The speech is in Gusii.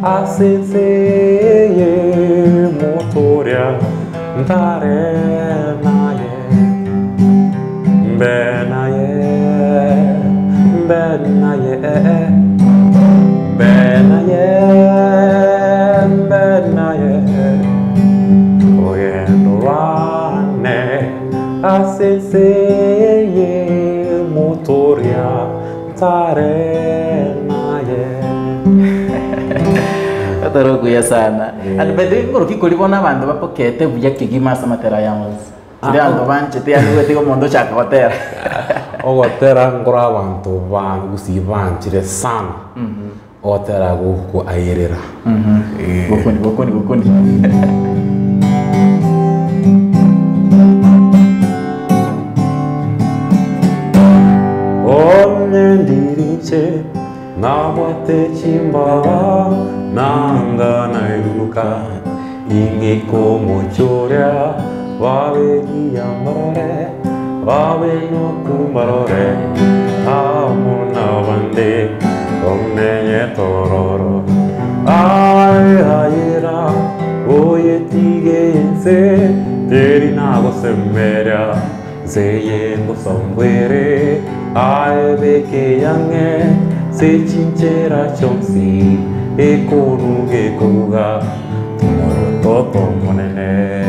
Ase ense eye motoria ntare naye, mbe naye, mbe naye, mbe naye, mbe naye, Rogendo rwane ase ense eye motoria ntare naye. Otoro okuya sana. And by the way, ngoroki kori bono abanto bapokete buya kegima ase amatera aya onsi. Keri abanto banchete yaani gotiga omonto ochaka gotera. Ogotera nkore abanto ba gusii banchire sana, ogotera gokoayerera. Gokoni gokoni gokoni. Onye ndirinche Nabwate chimbaba nanga nairuruka, ing'ike omochie oria, babe giya mbarore, babe noku mbarore, amo nabande tomenyete ororo. Aye ayera, oyetige ense, teri nagosemeria. Nse eye ngosambwa ere, aye beka eyang'e se chinchera chionsi, ekonu gekobuga, tomorototo omonene.